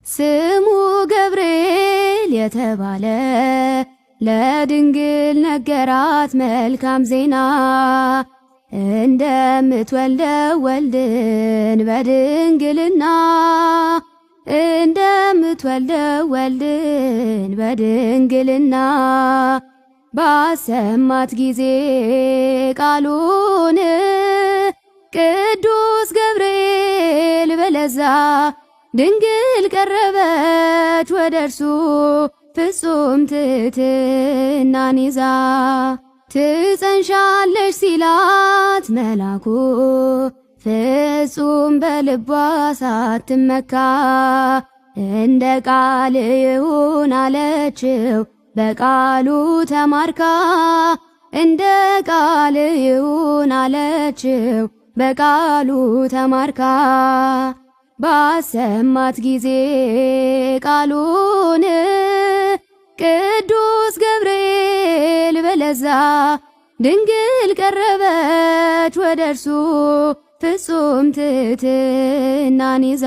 ስሙ ገብርኤል የተባለ ለድንግል ነገራት መልካም ዜና፣ እንደምትወልደው ወልድን በድንግልና፣ እንደምትወልደው ወልድን በድንግልና። ባሰማት ጊዜ ቃሉን ቅዱስ ገብርኤል በለዛ ድንግል ቀረበች ወደ እርሱ ፍጹም ትሕትናን ይዛ። ትጸንሻለሽ ሲላት መላኩ ፍጹም በልቧ ሳትመካ፣ እንደ ቃል ይሁን አለችው በቃሉ ተማርካ፣ እንደ ቃል ይሁን አለችው በቃሉ ተማርካ። ባሰማት ጊዜ ቃሉን ቅዱስ ገብርኤል በለዛ ድንግል ቀረበች ወደ እርሱ ፍጹም ትሕትናን ይዛ።